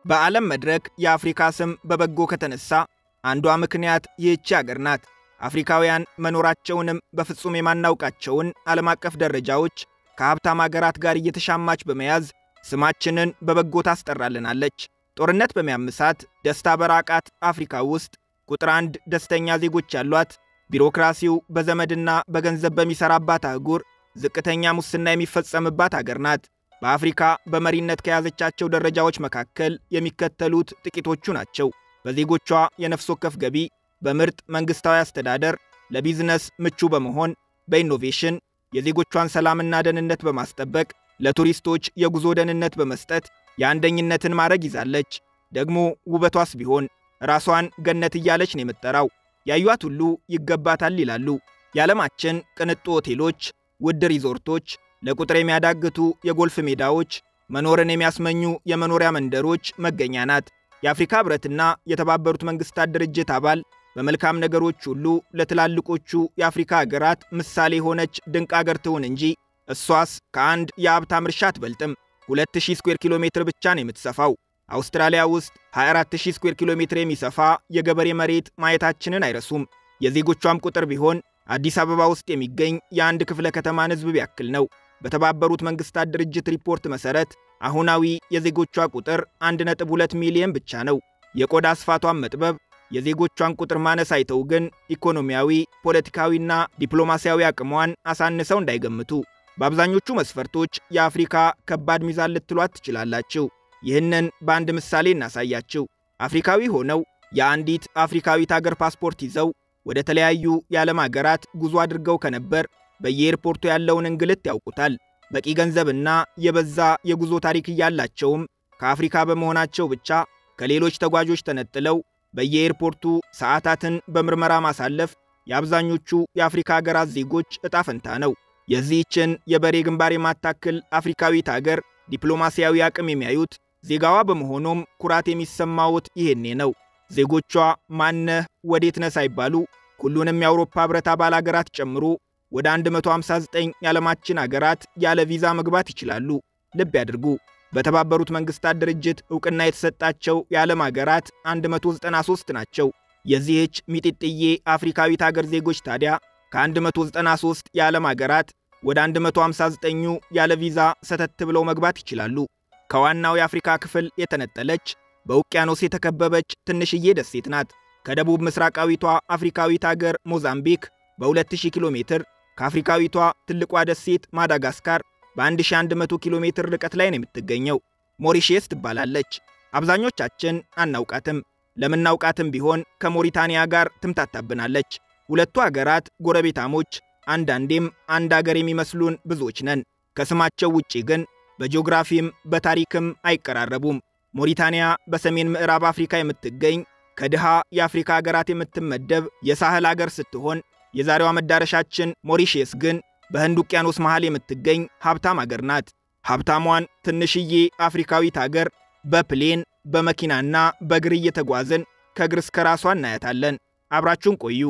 በዓለም መድረክ የአፍሪካ ስም በበጎ ከተነሳ አንዷ ምክንያት ይህች አገር ናት። አፍሪካውያን መኖራቸውንም በፍጹም የማናውቃቸውን ዓለም አቀፍ ደረጃዎች ከሀብታም አገራት ጋር እየተሻማች በመያዝ ስማችንን በበጎ ታስጠራልናለች። ጦርነት በሚያምሳት ደስታ በራቃት አፍሪካ ውስጥ ቁጥር አንድ ደስተኛ ዜጎች ያሏት፣ ቢሮክራሲው በዘመድና በገንዘብ በሚሰራባት አህጉር ዝቅተኛ ሙስና የሚፈጸምባት አገር ናት። በአፍሪካ በመሪነት ከያዘቻቸው ደረጃዎች መካከል የሚከተሉት ጥቂቶቹ ናቸው። በዜጎቿ የነፍስ ወከፍ ገቢ፣ በምርጥ መንግስታዊ አስተዳደር፣ ለቢዝነስ ምቹ በመሆን፣ በኢኖቬሽን፣ የዜጎቿን ሰላምና ደህንነት በማስጠበቅ፣ ለቱሪስቶች የጉዞ ደህንነት በመስጠት የአንደኝነትን ማዕረግ ይዛለች። ደግሞ ውበቷስ ቢሆን ራሷን ገነት እያለች ነው የምትጠራው። ያዩት ሁሉ ይገባታል ይላሉ። የዓለማችን ቅንጡ ሆቴሎች፣ ውድ ሪዞርቶች፣ ለቁጥር የሚያዳግቱ የጎልፍ ሜዳዎች፣ መኖርን የሚያስመኙ የመኖሪያ መንደሮች መገኛ ናት። የአፍሪካ ሕብረትና የተባበሩት መንግስታት ድርጅት አባል፣ በመልካም ነገሮች ሁሉ ለትላልቆቹ የአፍሪካ ሀገራት ምሳሌ የሆነች ድንቅ አገር ትሁን እንጂ እሷስ ከአንድ የሀብታም እርሻ አትበልጥም። 2000 ስኩዌር ኪሎ ሜትር ብቻ ነው የምትሰፋው። አውስትራሊያ ውስጥ 24000 ስኩዌር ኪሎ ሜትር የሚሰፋ የገበሬ መሬት ማየታችንን አይረሱም። የዜጎቿም ቁጥር ቢሆን አዲስ አበባ ውስጥ የሚገኝ የአንድ ክፍለ ከተማን ሕዝብ ያክል ነው። በተባበሩት መንግስታት ድርጅት ሪፖርት መሰረት አሁናዊ የዜጎቿ ቁጥር 1.2 ሚሊዮን ብቻ ነው። የቆዳ ስፋቷን መጥበብ፣ የዜጎቿን ቁጥር ማነስ አይተው ግን ኢኮኖሚያዊ፣ ፖለቲካዊና ዲፕሎማሲያዊ አቅሟን አሳንሰው እንዳይገምቱ። በአብዛኞቹ መስፈርቶች የአፍሪካ ከባድ ሚዛን ልትሏት ትችላላችሁ። ይህንን በአንድ ምሳሌ እናሳያችሁ። አፍሪካዊ ሆነው የአንዲት አፍሪካዊት አገር ፓስፖርት ይዘው ወደ ተለያዩ የዓለም አገራት ጉዞ አድርገው ከነበር በየኤርፖርቱ ያለውን እንግልት ያውቁታል። በቂ ገንዘብና የበዛ የጉዞ ታሪክ እያላቸውም ከአፍሪካ በመሆናቸው ብቻ ከሌሎች ተጓዦች ተነጥለው በየኤርፖርቱ ሰዓታትን በምርመራ ማሳለፍ የአብዛኞቹ የአፍሪካ ሀገራት ዜጎች ዕጣ ፈንታ ነው። የዚህችን የበሬ ግንባር የማታክል አፍሪካዊት አገር ዲፕሎማሲያዊ አቅም የሚያዩት፣ ዜጋዋ በመሆኑም ኩራት የሚሰማውት ይሄኔ ነው። ዜጎቿ ማነህ ወዴት ነህ ሳይባሉ ሁሉንም የአውሮፓ ሕብረት አባል አገራት ጨምሮ ወደ 159 የዓለማችን አገራት ያለ ቪዛ መግባት ይችላሉ። ልብ ያድርጉ፣ በተባበሩት መንግስታት ድርጅት ዕውቅና የተሰጣቸው የዓለም አገራት 193 ናቸው። የዚህች ሚጢጥዬ አፍሪካዊት አገር ዜጎች ታዲያ ከ193 የዓለም አገራት ወደ 159ኙ ያለ ቪዛ ሰተት ብለው መግባት ይችላሉ። ከዋናው የአፍሪካ ክፍል የተነጠለች፣ በውቅያኖስ የተከበበች ትንሽዬ ደሴት ናት። ከደቡብ ምስራቃዊቷ አፍሪካዊት አገር ሞዛምቢክ በ2000 ኪሎ ሜትር፣ ከአፍሪካዊቷ ትልቋ ደሴት ማዳጋስካር በ1100 ኪሎ ሜትር ርቀት ላይ ነው የምትገኘው። ሞሪሼስ ትባላለች። አብዛኞቻችን አናውቃትም። ለምናውቃትም ቢሆን ከሞሪታኒያ ጋር ትምታታብናለች። ሁለቱ አገራት ጎረቤታሞች፣ አንዳንዴም አንድ አገር የሚመስሉን ብዙዎች ነን። ከስማቸው ውጪ ግን በጂኦግራፊም በታሪክም አይቀራረቡም። ሞሪታኒያ በሰሜን ምዕራብ አፍሪካ የምትገኝ፣ ከድሃ የአፍሪካ ሀገራት የምትመደብ የሳህል አገር ስትሆን፣ የዛሬዋ መዳረሻችን ሞሪሼስ ግን በህንድ ውቅያኖስ መሃል የምትገኝ ሀብታም አገር ናት። ሀብታሟን ትንሽዬ አፍሪካዊት አገር በ plane፣ በመኪናና በእግር እየተጓዝን ከእግር እስከ ራሷ እናያታለን። አብራችሁን ቆዩ።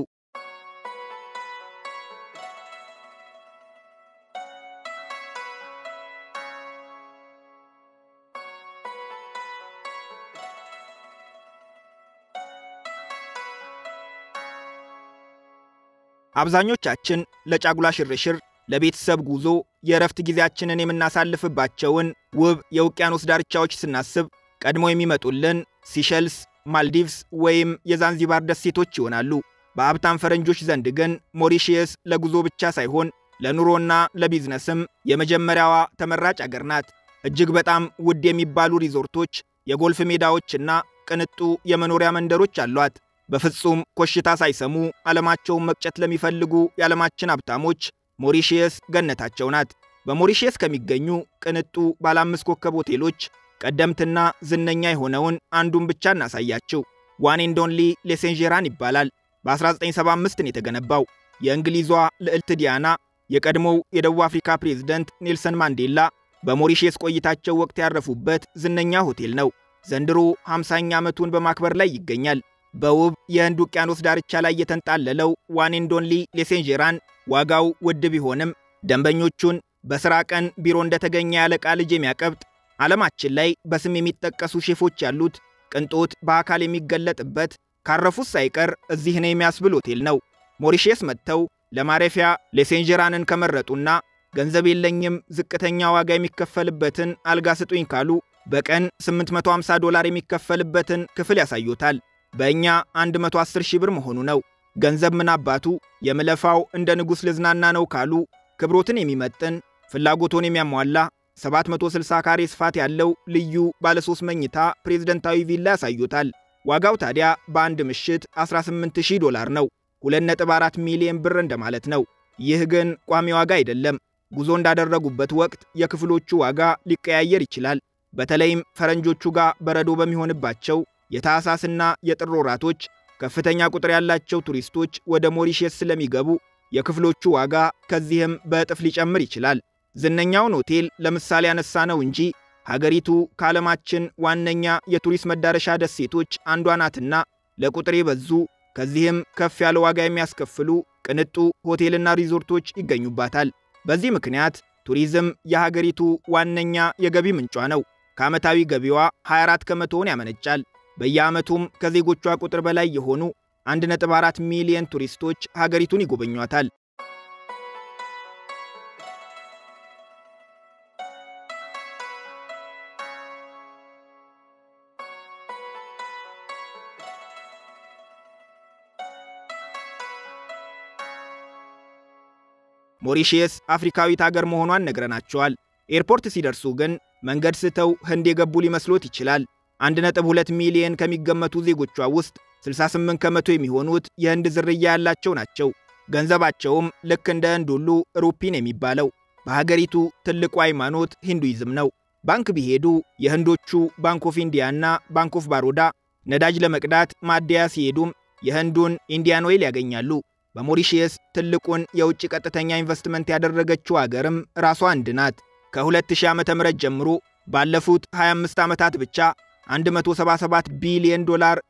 አብዛኞቻችን ለጫጉላ ሽርሽር፣ ለቤተሰብ ጉዞ፣ የእረፍት ጊዜያችንን የምናሳልፍባቸውን ውብ የውቅያኖስ ዳርቻዎች ስናስብ ቀድሞ የሚመጡልን ሲሸልስ፣ ማልዲቭስ ወይም የዛንዚባር ደሴቶች ይሆናሉ። በሀብታም ፈረንጆች ዘንድ ግን ሞሪሺየስ ለጉዞ ብቻ ሳይሆን ለኑሮና ለቢዝነስም የመጀመሪያዋ ተመራጭ አገር ናት። እጅግ በጣም ውድ የሚባሉ ሪዞርቶች፣ የጎልፍ ሜዳዎችና ቅንጡ የመኖሪያ መንደሮች አሏት። በፍጹም ኮሽታ ሳይሰሙ ዓለማቸውን መቅጨት ለሚፈልጉ የዓለማችን ሀብታሞች ሞሪሺየስ ገነታቸው ናት። በሞሪሺየስ ከሚገኙ ቅንጡ ባለ 5 ኮከብ ሆቴሎች ቀደምትና ዝነኛ የሆነውን አንዱን ብቻ እናሳያችሁ። ዋን ኤንድ ኦንሊ ሌሴንዤራን ይባላል። በ1975 ነው የተገነባው። የእንግሊዟ ልዕልት ዲያና፣ የቀድሞው የደቡብ አፍሪካ ፕሬዝደንት ኔልሰን ማንዴላ በሞሪሼስ ቆይታቸው ወቅት ያረፉበት ዝነኛ ሆቴል ነው። ዘንድሮ 50ኛ ዓመቱን በማክበር ላይ ይገኛል። በውብ የህንድ ውቅያኖስ ዳርቻ ላይ የተንጣለለው ዋን ኤንድ ኦንሊ ሌሴንዤራን ዋጋው ውድ ቢሆንም ደንበኞቹን በሥራ ቀን ቢሮ እንደተገኘ ያለቃ ልጅ የሚያቀብጥ፣ ዓለማችን ላይ በስም የሚጠቀሱ ሼፎች ያሉት ቅንጦት በአካል የሚገለጥበት ካረፉት ሳይቀር እዚህ ነው የሚያስብል ሆቴል ነው። ሞሪሼስ መጥተው ለማረፊያ ሌሴንጀራንን ከመረጡና ገንዘብ የለኝም ዝቅተኛ ዋጋ የሚከፈልበትን አልጋ ስጡኝ ካሉ በቀን $850 የሚከፈልበትን ክፍል ያሳዩታል። በእኛ 110,000 ብር መሆኑ ነው። ገንዘብ ምን አባቱ የምለፋው እንደ ንጉስ ልዝናና ነው ካሉ ክብሮትን የሚመጥን ፍላጎቶን የሚያሟላ 760 ካሬ ስፋት ያለው ልዩ ባለ 3 መኝታ ፕሬዝዳንታዊ ቪላ ያሳዩታል። ዋጋው ታዲያ በአንድ ምሽት $18,000 ነው። 2.4 ሚሊዮን ብር እንደማለት ነው። ይህ ግን ቋሚ ዋጋ አይደለም። ጉዞ እንዳደረጉበት ወቅት የክፍሎቹ ዋጋ ሊቀያየር ይችላል። በተለይም ፈረንጆቹ ጋር በረዶ በሚሆንባቸው የታህሳስና የጥር ወራቶች ከፍተኛ ቁጥር ያላቸው ቱሪስቶች ወደ ሞሪሼስ ስለሚገቡ የክፍሎቹ ዋጋ ከዚህም በእጥፍ ሊጨምር ይችላል። ዝነኛውን ሆቴል ለምሳሌ ያነሳ ነው እንጂ ሀገሪቱ ከዓለማችን ዋነኛ የቱሪስት መዳረሻ ደሴቶች አንዷ ናትና ለቁጥር የበዙ ከዚህም ከፍ ያለ ዋጋ የሚያስከፍሉ ቅንጡ ሆቴልና ሪዞርቶች ይገኙባታል። በዚህ ምክንያት ቱሪዝም የሀገሪቱ ዋነኛ የገቢ ምንጯ ነው። ከዓመታዊ ገቢዋ 24% ያመነጫል። በየዓመቱም ከዜጎቿ ቁጥር በላይ የሆኑ 1.4 ሚሊዮን ቱሪስቶች ሀገሪቱን ይጎበኟታል። ሞሪሼስ አፍሪካዊት ሀገር መሆኗን ነግረናቸዋል። ኤርፖርት ሲደርሱ ግን መንገድ ስተው ህንድ የገቡ ሊመስሎት ይችላል። 1.2 ሚሊዮን ከሚገመቱ ዜጎቿ ውስጥ 68% የሚሆኑት የህንድ ዝርያ ያላቸው ናቸው። ገንዘባቸውም ልክ እንደ ህንድ ሁሉ ሩፒን የሚባለው። በሀገሪቱ ትልቁ ሃይማኖት ሂንዱይዝም ነው። ባንክ ቢሄዱ የህንዶቹ ባንክ ኦፍ ኢንዲያና ባንክ ኦፍ ባሮዳ፣ ነዳጅ ለመቅዳት ማደያ ሲሄዱም የህንዱን ኢንዲያን ኦይል ያገኛሉ። በሞሪሼስ ትልቁን የውጭ ቀጥተኛ ኢንቨስትመንት ያደረገችው ሀገርም ራሷ ህንድ ናት። ከ2000 ዓመተ ምህረት ጀምሮ ባለፉት 25 ዓመታት ብቻ $177 ቢሊዮን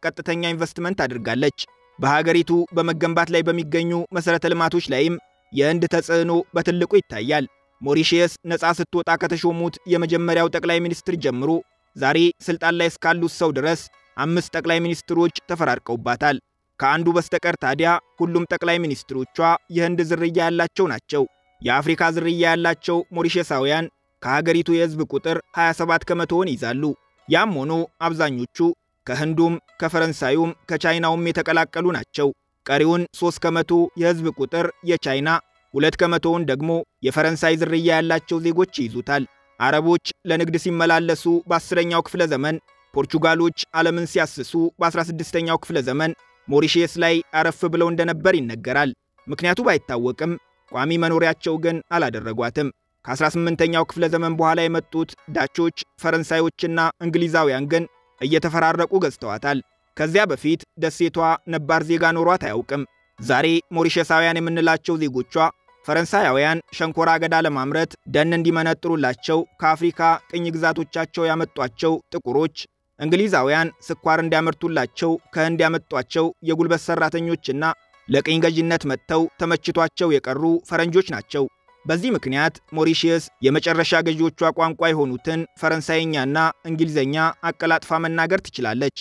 ቀጥተኛ ኢንቨስትመንት አድርጋለች። በሀገሪቱ በመገንባት ላይ በሚገኙ መሰረተ ልማቶች ላይም የህንድ ተጽዕኖ በትልቁ ይታያል። ሞሪሼስ ነፃ ስትወጣ ከተሾሙት የመጀመሪያው ጠቅላይ ሚኒስትር ጀምሮ ዛሬ ስልጣን ላይ እስካሉት ሰው ድረስ 5 ጠቅላይ ሚኒስትሮች ተፈራርቀውባታል። ከአንዱ በስተቀር ታዲያ ሁሉም ጠቅላይ ሚኒስትሮቿ የህንድ ዝርያ ያላቸው ናቸው። የአፍሪካ ዝርያ ያላቸው ሞሪሼሳውያን ከሀገሪቱ የህዝብ ቁጥር 27% ይዛሉ። ያም ሆኖ አብዛኞቹ ከህንዱም ከፈረንሳዩም ከቻይናውም የተቀላቀሉ ናቸው። ቀሪውን 3% የህዝብ ቁጥር የቻይና፣ 2%ውን ደግሞ የፈረንሳይ ዝርያ ያላቸው ዜጎች ይይዙታል። አረቦች ለንግድ ሲመላለሱ በ10ኛው ክፍለ ዘመን፣ ፖርቹጋሎች ዓለምን ሲያስሱ በ16ኛው ክፍለ ዘመን ሞሪሼስ ላይ አረፍ ብለው እንደነበር ይነገራል። ምክንያቱ ባይታወቅም ቋሚ መኖሪያቸው ግን አላደረጓትም። ከ18ኛው ክፍለ ዘመን በኋላ የመጡት ዳቾች፣ ፈረንሳዮችና እንግሊዛውያን ግን እየተፈራረቁ ገዝተዋታል። ከዚያ በፊት ደሴቷ ነባር ዜጋ ኖሯት አያውቅም። ዛሬ ሞሪሼሳውያን የምንላቸው ዜጎቿ ፈረንሳያውያን ሸንኮራ አገዳ ለማምረት ደን እንዲመነጥሩላቸው ከአፍሪካ ቅኝ ግዛቶቻቸው ያመጧቸው ጥቁሮች፣ እንግሊዛውያን ስኳር እንዲያመርቱላቸው ከህንድ ያመጧቸው የጉልበት ሰራተኞችና ለቅኝ ገዢነት መጥተው ተመችቷቸው የቀሩ ፈረንጆች ናቸው። በዚህ ምክንያት ሞሪሼስ የመጨረሻ ገዢዎቿ ቋንቋ የሆኑትን ፈረንሳይኛና እንግሊዘኛ አቀላጥፋ መናገር ትችላለች።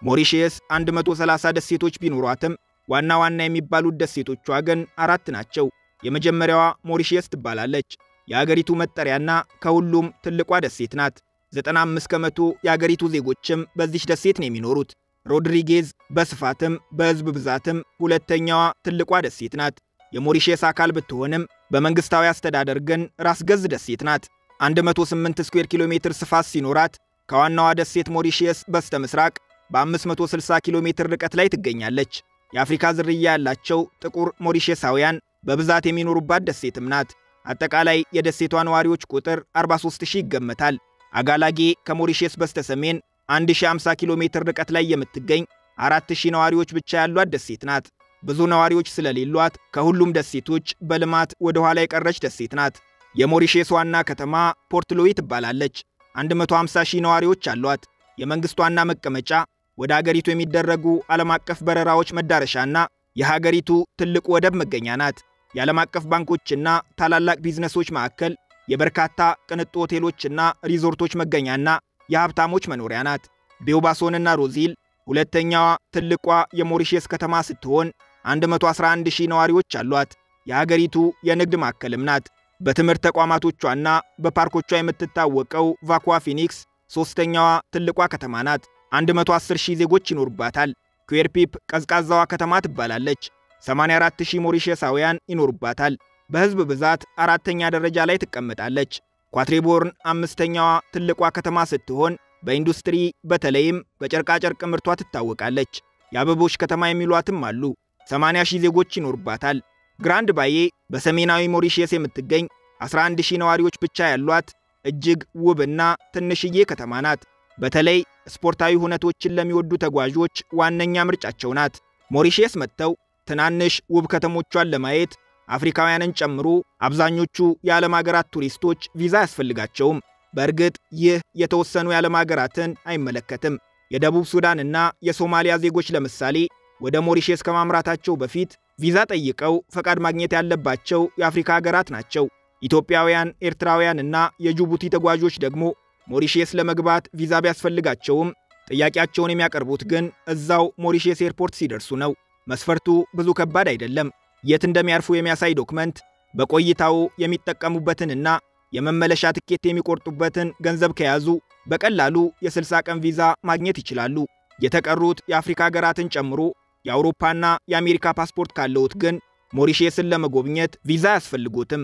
ሞሪሼስ 130 ደሴቶች ቢኖሯትም ዋና ዋና የሚባሉት ደሴቶቿ ግን 4 ናቸው። የመጀመሪያዋ ሞሪሼስ ትባላለች። የአገሪቱ መጠሪያና ከሁሉም ትልቋ ደሴት ናት። 95% የአገሪቱ ዜጎችም በዚህ ደሴት ነው የሚኖሩት። ሮድሪጌዝ በስፋትም በህዝብ ብዛትም ሁለተኛዋ ትልቋ ደሴት ናት። የሞሪሼስ አካል ብትሆንም በመንግስታዊ አስተዳደር ግን ራስ ገዝ ደሴት ናት። 108 ስኩዌር ኪሎ ሜትር ስፋት ሲኖራት ከዋናዋ ደሴት ሞሪሼስ በስተምስራቅ በ560 ኪሎ ሜትር ርቀት ላይ ትገኛለች። የአፍሪካ ዝርያ ያላቸው ጥቁር ሞሪሼሳውያን በብዛት የሚኖሩባት ደሴትም ናት። አጠቃላይ የደሴቷ ነዋሪዎች ቁጥር 43000 ይገመታል። አጋላጌ ከሞሪሼስ በስተሰሜን 1050 ኪሎ ሜትር ርቀት ላይ የምትገኝ 4000 ነዋሪዎች ብቻ ያሏት ደሴት ናት። ብዙ ነዋሪዎች ስለሌሏት ከሁሉም ደሴቶች በልማት ወደ ኋላ የቀረች ደሴት ናት። የሞሪሼስ ዋና ከተማ ፖርት ሉዊ ትባላለች። 150 ሺህ ነዋሪዎች አሏት። የመንግስት ዋና መቀመጫ፣ ወደ ሀገሪቱ የሚደረጉ ዓለም አቀፍ በረራዎች መዳረሻና የሀገሪቱ ትልቁ ወደብ መገኛ ናት። የዓለም አቀፍ ባንኮችና ታላላቅ ቢዝነሶች ማዕከል፣ የበርካታ ቅንጡ ሆቴሎችና ሪዞርቶች መገኛና የሀብታሞች መኖሪያ ናት። ቤውባሶንና ሮዚል ሁለተኛዋ ትልቋ የሞሪሼስ ከተማ ስትሆን 111 ሺህ ነዋሪዎች አሏት። የሀገሪቱ የንግድ ማዕከልም ናት። በትምህርት ተቋማቶቿና በፓርኮቿ የምትታወቀው ቫኳ ፊኒክስ ሶስተኛዋ ትልቋ ከተማ ናት። 110 ሺህ ዜጎች ይኖሩባታል። ኩዌርፒፕ ቀዝቃዛዋ ከተማ ትባላለች። 84 ሺህ ሞሪሼሳውያን ይኖሩባታል። በህዝብ ብዛት አራተኛ ደረጃ ላይ ትቀመጣለች። ኳትሬቦርን አምስተኛዋ ትልቋ ከተማ ስትሆን በኢንዱስትሪ በተለይም በጨርቃጨርቅ ምርቷ ትታወቃለች። የአበቦች ከተማ የሚሏትም አሉ። 80 ሺህ ዜጎች ይኖሩባታል። ግራንድ ባዬ በሰሜናዊ ሞሪሼስ የምትገኝ 11 ሺህ ነዋሪዎች ብቻ ያሏት እጅግ ውብና ትንሽዬ ከተማ ናት። በተለይ ስፖርታዊ ሁነቶችን ለሚወዱ ተጓዦች ዋነኛ ምርጫቸው ናት። ሞሪሼስ መጥተው ትናንሽ ውብ ከተሞቿን ለማየት አፍሪካውያንን ጨምሮ አብዛኞቹ የዓለም ሀገራት ቱሪስቶች ቪዛ አያስፈልጋቸውም። በእርግጥ ይህ የተወሰኑ የዓለም ሀገራትን አይመለከትም። የደቡብ ሱዳንና የሶማሊያ ዜጎች ለምሳሌ ወደ ሞሪሼስ ከማምራታቸው በፊት ቪዛ ጠይቀው ፈቃድ ማግኘት ያለባቸው የአፍሪካ ሀገራት ናቸው። ኢትዮጵያውያን፣ ኤርትራውያንና የጅቡቲ ተጓዦች ደግሞ ሞሪሼስ ለመግባት ቪዛ ቢያስፈልጋቸውም ጥያቄያቸውን የሚያቀርቡት ግን እዛው ሞሪሼስ ኤርፖርት ሲደርሱ ነው። መስፈርቱ ብዙ ከባድ አይደለም። የት እንደሚያርፉ የሚያሳይ ዶክመንት፣ በቆይታው የሚጠቀሙበትንና የመመለሻ ትኬት የሚቆርጡበትን ገንዘብ ከያዙ በቀላሉ የ60 ቀን ቪዛ ማግኘት ይችላሉ። የተቀሩት የአፍሪካ ሀገራትን ጨምሮ የአውሮፓና የአሜሪካ ፓስፖርት ካለዎት ግን ሞሪሼስን ለመጎብኘት ቪዛ አያስፈልጎትም።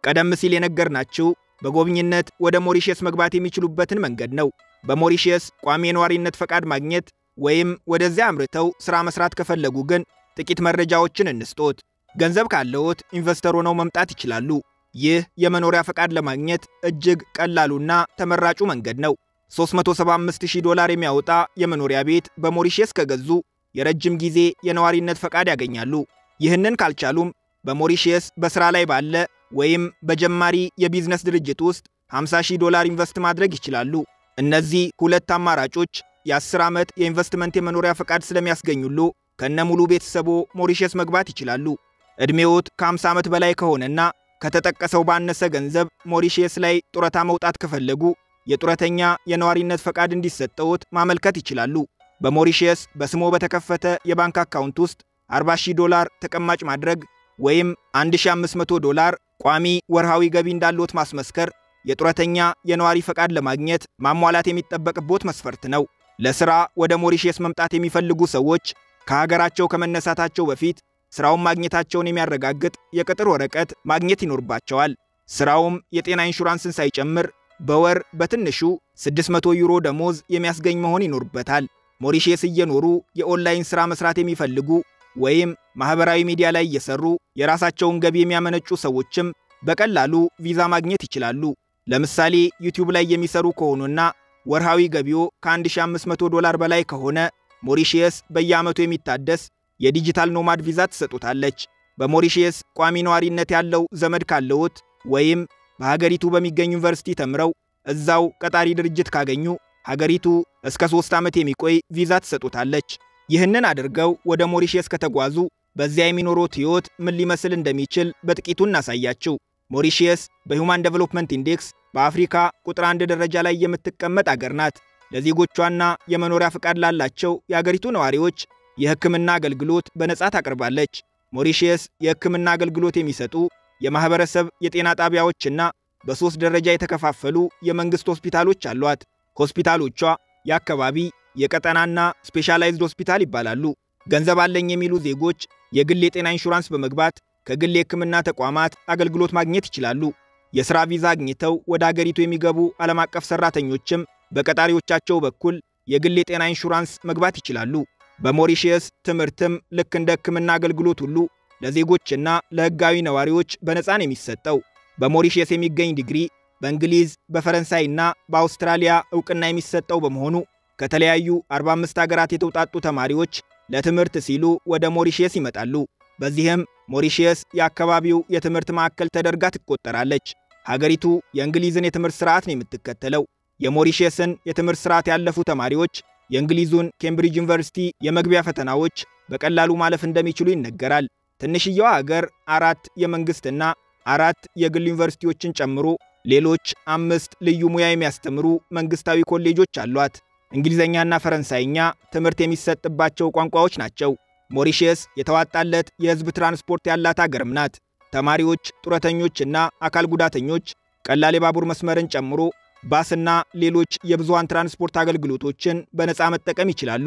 ቀደም ሲል የነገርናችሁ በጎብኝነት ወደ ሞሪሼስ መግባት የሚችሉበትን መንገድ ነው። በሞሪሼስ ቋሚ የነዋሪነት ፈቃድ ማግኘት ወይም ወደዚያ አምርተው ሥራ መስራት ከፈለጉ ግን ጥቂት መረጃዎችን እንስጦት። ገንዘብ ካለዎት ኢንቨስተር ሆነው መምጣት ይችላሉ። ይህ የመኖሪያ ፈቃድ ለማግኘት እጅግ ቀላሉና ተመራጩ መንገድ ነው። 375,000 ዶላር የሚያወጣ የመኖሪያ ቤት በሞሪሼስ ከገዙ የረጅም ጊዜ የነዋሪነት ፈቃድ ያገኛሉ። ይህንን ካልቻሉም በሞሪሼስ በሥራ ላይ ባለ ወይም በጀማሪ የቢዝነስ ድርጅት ውስጥ 50,000 ዶላር ኢንቨስት ማድረግ ይችላሉ። እነዚህ ሁለት አማራጮች የ10 ዓመት የኢንቨስትመንት የመኖሪያ ፈቃድ ስለሚያስገኙሉ ከነሙሉ ቤተሰቦ ሞሪሼስ መግባት ይችላሉ። ዕድሜዎት ከ50 ዓመት በላይ ከሆነና ከተጠቀሰው ባነሰ ገንዘብ ሞሪሼስ ላይ ጡረታ መውጣት ከፈለጉ የጡረተኛ የነዋሪነት ፈቃድ እንዲሰጠዎት ማመልከት ይችላሉ። በሞሪሼስ በስሞ በተከፈተ የባንክ አካውንት ውስጥ 40,000 ዶላር ተቀማጭ ማድረግ ወይም 1500 ዶላር ቋሚ ወርሃዊ ገቢ እንዳለዎት ማስመስከር የጡረተኛ የነዋሪ ፈቃድ ለማግኘት ማሟላት የሚጠበቅቦት መስፈርት ነው። ለስራ ወደ ሞሪሼስ መምጣት የሚፈልጉ ሰዎች ከሀገራቸው ከመነሳታቸው በፊት ስራውን ማግኘታቸውን የሚያረጋግጥ የቅጥር ወረቀት ማግኘት ይኖርባቸዋል። ስራውም የጤና ኢንሹራንስን ሳይጨምር በወር በትንሹ 600 ዩሮ ደሞዝ የሚያስገኝ መሆን ይኖርበታል። ሞሪሼስ እየኖሩ የኦንላይን ስራ መስራት የሚፈልጉ ወይም ማህበራዊ ሚዲያ ላይ እየሰሩ የራሳቸውን ገቢ የሚያመነጩ ሰዎችም በቀላሉ ቪዛ ማግኘት ይችላሉ። ለምሳሌ ዩቲዩብ ላይ የሚሰሩ ከሆኑና ወርሃዊ ገቢዎ ከ1500 ዶላር በላይ ከሆነ ሞሪሼስ በየዓመቱ የሚታደስ የ digital nomad ቪዛ ትሰጡታለች። በሞሪሼስ ቋሚ ነዋሪነት ያለው ዘመድ ካለዎት ወይም በሀገሪቱ በሚገኝ ዩኒቨርሲቲ ተምረው እዛው ቀጣሪ ድርጅት ካገኙ ሀገሪቱ እስከ 3 ዓመት የሚቆይ ቪዛ ትሰጡታለች። ይህንን አድርገው ወደ ሞሪሼስ ከተጓዙ በዚያ የሚኖሩት ሕይወት ምን ሊመስል እንደሚችል በጥቂቱ እናሳያችሁ። ሞሪሼስ በ Human Development Index በአፍሪካ ቁጥር 1 ደረጃ ላይ የምትቀመጥ አገር ናት። ለዜጎቿና የመኖሪያ ፈቃድ ላላቸው የአገሪቱ ነዋሪዎች የሕክምና አገልግሎት በነጻ ታቀርባለች። ሞሪሼስ የሕክምና አገልግሎት የሚሰጡ የማህበረሰብ የጤና ጣቢያዎችና በ3 ደረጃ የተከፋፈሉ የመንግስት ሆስፒታሎች አሏት። ሆስፒታሎቿ የአካባቢ፣ የቀጠናና specialized ሆስፒታል ይባላሉ። ገንዘብ አለኝ የሚሉ ዜጎች የግል የጤና ኢንሹራንስ በመግባት ከግል የሕክምና ተቋማት አገልግሎት ማግኘት ይችላሉ። የሥራ ቪዛ አግኝተው ወደ አገሪቱ የሚገቡ ዓለም አቀፍ ሠራተኞችም በቀጣሪዎቻቸው በኩል የግል የጤና ኢንሹራንስ መግባት ይችላሉ። በሞሪሼስ ትምህርትም ልክ እንደ ሕክምና አገልግሎት ሁሉ ለዜጎችና ለሕጋዊ ነዋሪዎች በነፃ ነው የሚሰጠው። በሞሪሼስ የሚገኝ ዲግሪ በእንግሊዝ፣ በፈረንሳይና በአውስትራሊያ ዕውቅና የሚሰጠው በመሆኑ ከተለያዩ 45 ሀገራት የተውጣጡ ተማሪዎች ለትምህርት ሲሉ ወደ ሞሪሼስ ይመጣሉ። በዚህም ሞሪሼስ የአካባቢው የትምህርት ማዕከል ተደርጋ ትቆጠራለች። ሀገሪቱ የእንግሊዝን የትምህርት ስርዓት ነው የምትከተለው። የሞሪሼስን የትምህርት ስርዓት ያለፉ ተማሪዎች የእንግሊዙን ኬምብሪጅ ዩኒቨርሲቲ የመግቢያ ፈተናዎች በቀላሉ ማለፍ እንደሚችሉ ይነገራል። ትንሽየዋ ሀገር 4 የመንግስትና 4 የግል ዩኒቨርሲቲዎችን ጨምሮ ሌሎች 5 ልዩ ሙያ የሚያስተምሩ መንግስታዊ ኮሌጆች አሏት። እንግሊዘኛና ፈረንሳይኛ ትምህርት የሚሰጥባቸው ቋንቋዎች ናቸው። ሞሪሼስ የተዋጣለት የህዝብ ትራንስፖርት ያላት ሀገርም ናት። ተማሪዎች፣ ጡረተኞችና አካል ጉዳተኞች ቀላል የባቡር መስመርን ጨምሮ ባስና ሌሎች የብዙሃን ትራንስፖርት አገልግሎቶችን በነፃ መጠቀም ይችላሉ።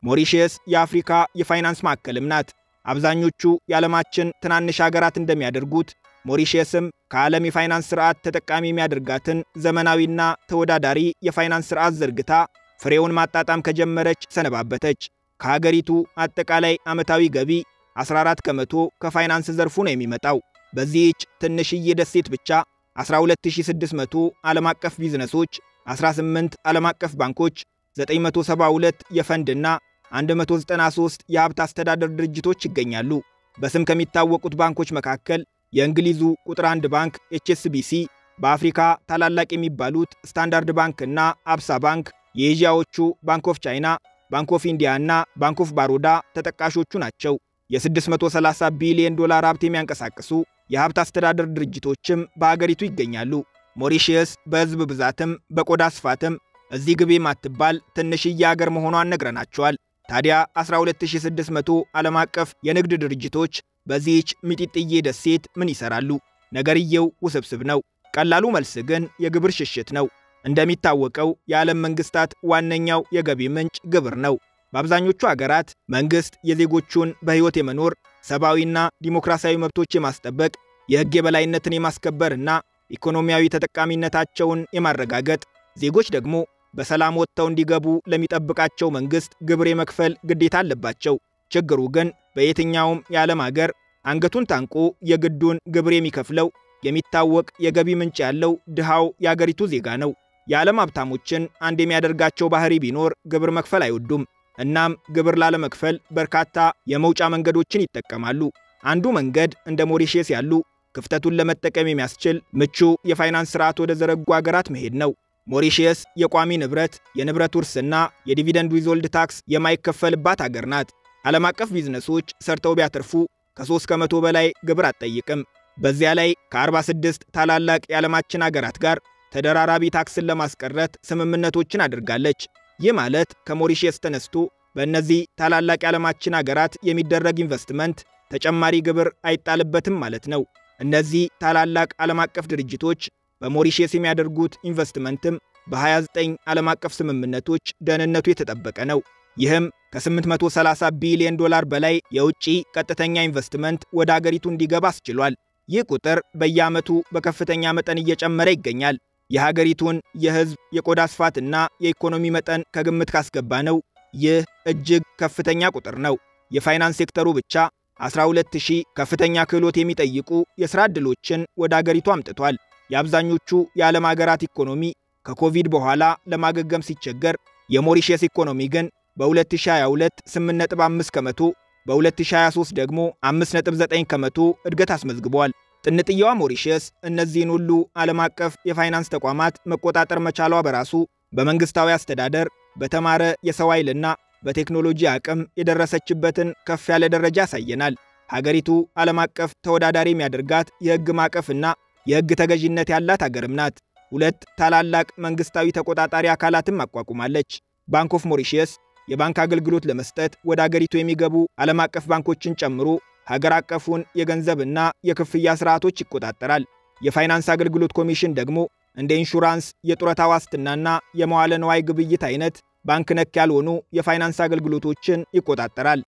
ሞሪሼስ የአፍሪካ የፋይናንስ ማዕከልም ናት። አብዛኞቹ የዓለማችን ትናንሽ ሀገራት እንደሚያደርጉት ሞሪሼስም ከዓለም የፋይናንስ ስርዓት ተጠቃሚ የሚያደርጋትን ዘመናዊና ተወዳዳሪ የፋይናንስ ስርዓት ዘርግታ ፍሬውን ማጣጣም ከጀመረች ሰነባበተች። ከሀገሪቱ አጠቃላይ ዓመታዊ ገቢ 14% ከፋይናንስ ዘርፉ ነው የሚመጣው። በዚህች ትንሽዬ ደሴት ብቻ 12600 ዓለም አቀፍ ቢዝነሶች፣ 18 ዓለም አቀፍ ባንኮች፣ 972 የፈንድና 193 የሀብት አስተዳደር ድርጅቶች ይገኛሉ። በስም ከሚታወቁት ባንኮች መካከል የእንግሊዙ ቁጥር 1 ባንክ HSBC፣ በአፍሪካ ታላላቅ የሚባሉት ስታንዳርድ ባንክ እና አብሳ ባንክ፣ የኤዥያዎቹ ባንክ ኦፍ ቻይና፣ ባንክ ኦፍ ኢንዲያ እና ባንክ ኦፍ ባሮዳ ተጠቃሾቹ ናቸው። የ630 ቢሊዮን ዶላር ሀብት የሚያንቀሳቅሱ የሀብት አስተዳደር ድርጅቶችም በአገሪቱ ይገኛሉ። ሞሪሼስ በህዝብ ብዛትም በቆዳ ስፋትም እዚህ ግቢ ማትባል ትንሽዬ ሀገር መሆኗን ነግረናቸዋል። ታዲያ 12600 ዓለም አቀፍ የንግድ ድርጅቶች በዚህች ሚጢጥዬ ደሴት ምን ይሰራሉ? ነገርየው ውስብስብ ነው። ቀላሉ መልስ ግን የግብር ሽሽት ነው። እንደሚታወቀው የዓለም መንግስታት ዋነኛው የገቢ ምንጭ ግብር ነው። በአብዛኞቹ ሀገራት መንግስት የዜጎቹን በህይወት የመኖር ሰብአዊና ዲሞክራሲያዊ መብቶች የማስጠበቅ፣ የህግ የበላይነትን የማስከበርና ኢኮኖሚያዊ ተጠቃሚነታቸውን የማረጋገጥ፣ ዜጎች ደግሞ በሰላም ወጥተው እንዲገቡ ለሚጠብቃቸው መንግስት ግብር የመክፈል ግዴታ አለባቸው። ችግሩ ግን በየትኛውም የዓለም ሀገር አንገቱን ታንቆ የግዱን ግብር የሚከፍለው የሚታወቅ የገቢ ምንጭ ያለው ድሃው የአገሪቱ ዜጋ ነው። የዓለም ሀብታሞችን አንድ የሚያደርጋቸው ባህሪ ቢኖር ግብር መክፈል አይወዱም። እናም ግብር ላለመክፈል በርካታ የመውጫ መንገዶችን ይጠቀማሉ። አንዱ መንገድ እንደ ሞሪሼስ ያሉ ክፍተቱን ለመጠቀም የሚያስችል ምቹ የፋይናንስ ስርዓት ወደ ዘረጉ ሀገራት መሄድ ነው። ሞሪሼስ የቋሚ ንብረት፣ የንብረት ውርስና የ dividend withhold tax የማይከፈልባት ሀገር ናት። ዓለም አቀፍ ቢዝነሶች ሰርተው ቢያተርፉ ከ3% በላይ ግብር አትጠይቅም። በዚያ ላይ ከ46 ታላላቅ የዓለማችን ሀገራት ጋር ተደራራቢ ታክስን ለማስቀረት ስምምነቶችን አድርጋለች። ይህ ማለት ከሞሪሼስ ተነስቶ በእነዚህ ታላላቅ የዓለማችን ሀገራት የሚደረግ ኢንቨስትመንት ተጨማሪ ግብር አይጣልበትም ማለት ነው። እነዚህ ታላላቅ ዓለም አቀፍ ድርጅቶች በሞሪሼስ የሚያደርጉት ኢንቨስትመንትም በ29 ዓለም አቀፍ ስምምነቶች ደህንነቱ የተጠበቀ ነው። ይህም ከ830 ቢሊዮን ዶላር በላይ የውጪ ቀጥተኛ ኢንቨስትመንት ወደ አገሪቱ እንዲገባ አስችሏል። ይህ ቁጥር በየዓመቱ በከፍተኛ መጠን እየጨመረ ይገኛል። የሀገሪቱን የህዝብ የቆዳ ስፋትና የኢኮኖሚ መጠን ከግምት ካስገባ ነው ይህ እጅግ ከፍተኛ ቁጥር ነው። የፋይናንስ ሴክተሩ ብቻ 12000 ከፍተኛ ክህሎት የሚጠይቁ የሥራ ዕድሎችን ወደ አገሪቱ አምጥቷል። የአብዛኞቹ የዓለም ሀገራት ኢኮኖሚ ከኮቪድ በኋላ ለማገገም ሲቸገር የሞሪሼስ ኢኮኖሚ ግን በ2022 8.5%፣ በ2023 ደግሞ 5.9% እድገት አስመዝግቧል። ጥንጥየዋ ሞሪሼስ እነዚህን ሁሉ ዓለም አቀፍ የፋይናንስ ተቋማት መቆጣጠር መቻሏ በራሱ በመንግስታዊ አስተዳደር፣ በተማረ የሰው ኃይልና በቴክኖሎጂ አቅም የደረሰችበትን ከፍ ያለ ደረጃ ያሳየናል። ሀገሪቱ ዓለም አቀፍ ተወዳዳሪ የሚያደርጋት የህግ ማዕቀፍና የህግ ተገዥነት ያላት ሀገርም ናት። ሁለት ታላላቅ መንግስታዊ ተቆጣጣሪ አካላትም አቋቁማለች። ባንክ ኦፍ ሞሪሼስ የባንክ አገልግሎት ለመስጠት ወደ አገሪቱ የሚገቡ ዓለም አቀፍ ባንኮችን ጨምሮ ሀገር አቀፉን የገንዘብና የክፍያ ስርዓቶች ይቆጣጠራል። የፋይናንስ አገልግሎት ኮሚሽን ደግሞ እንደ ኢንሹራንስ፣ የጡረታ ዋስትናና የመዋለ ንዋይ ግብይት አይነት ባንክ ነክ ያልሆኑ የፋይናንስ አገልግሎቶችን ይቆጣጠራል።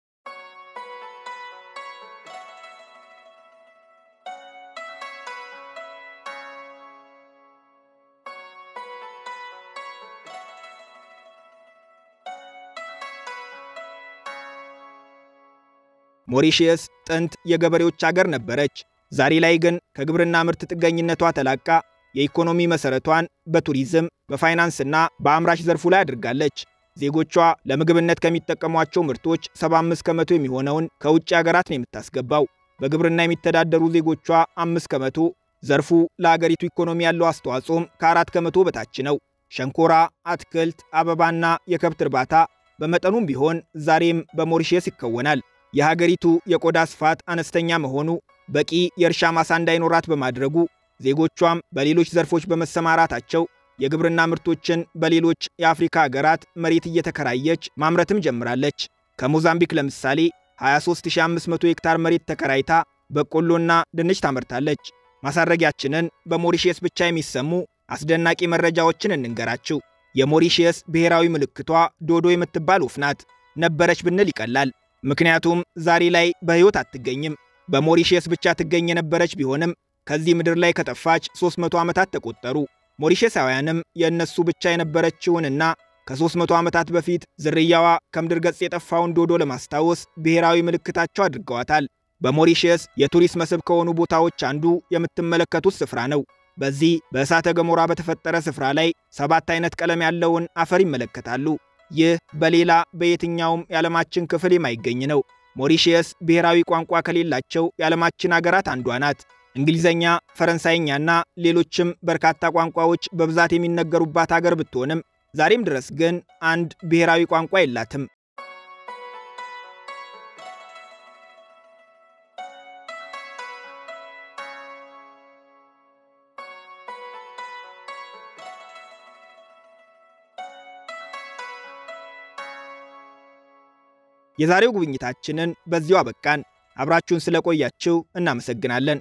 ሞሪሼስ ጥንት የገበሬዎች አገር ነበረች። ዛሬ ላይ ግን ከግብርና ምርት ጥገኝነቷ ተላቃ የኢኮኖሚ መሰረቷን በቱሪዝም፣ በፋይናንስና በአምራች ዘርፉ ላይ አድርጋለች። ዜጎቿ ለምግብነት ከሚጠቀሟቸው ምርቶች 75% የሚሆነውን ከውጭ ሀገራት ነው የምታስገባው። በግብርና የሚተዳደሩ ዜጎቿ 5%፣ ዘርፉ ለአገሪቱ ኢኮኖሚ ያለው አስተዋጽኦም ከ4% በታች ነው። ሸንኮራ፣ አትክልት፣ አበባና የከብት እርባታ በመጠኑም ቢሆን ዛሬም በሞሪሼስ ይከወናል። የሀገሪቱ የቆዳ ስፋት አነስተኛ መሆኑ በቂ የእርሻ ማሳ እንዳይኖራት በማድረጉ ዜጎቿም በሌሎች ዘርፎች በመሰማራታቸው የግብርና ምርቶችን በሌሎች የአፍሪካ ሀገራት መሬት እየተከራየች ማምረትም ጀምራለች። ከሞዛምቢክ ለምሳሌ 23500 ሄክታር መሬት ተከራይታ በቆሎና ድንች ታመርታለች። ማሳረጊያችንን በሞሪሼስ ብቻ የሚሰሙ አስደናቂ መረጃዎችን እንንገራችሁ። የሞሪሼስ ብሔራዊ ምልክቷ ዶዶ የምትባል ወፍ ናት። ነበረች ብንል ይቀላል። ምክንያቱም ዛሬ ላይ በሕይወት አትገኝም። በሞሪሼስ ብቻ ትገኝ የነበረች ቢሆንም ከዚህ ምድር ላይ ከጠፋች 300 ዓመታት ተቆጠሩ። ሞሪሼሳውያንም የእነሱ ብቻ የነበረችውንና ከ300 ዓመታት በፊት ዝርያዋ ከምድር ገጽ የጠፋውን ዶዶ ለማስታወስ ብሔራዊ ምልክታቸው አድርገዋታል። በሞሪሼስ የቱሪስት መስህብ ከሆኑ ቦታዎች አንዱ የምትመለከቱት ስፍራ ነው። በዚህ በእሳተ ገሞራ በተፈጠረ ስፍራ ላይ 7 አይነት ቀለም ያለውን አፈር ይመለከታሉ። ይህ በሌላ በየትኛውም የዓለማችን ክፍል የማይገኝ ነው። ሞሪሼስ ብሔራዊ ቋንቋ ከሌላቸው የዓለማችን አገራት አንዷ ናት። እንግሊዘኛ፣ ፈረንሳይኛና ሌሎችም በርካታ ቋንቋዎች በብዛት የሚነገሩባት አገር ብትሆንም ዛሬም ድረስ ግን አንድ ብሔራዊ ቋንቋ የላትም። የዛሬው ጉብኝታችንን በዚሁ አበቃን። አብራችሁን ስለቆያችሁ እናመሰግናለን።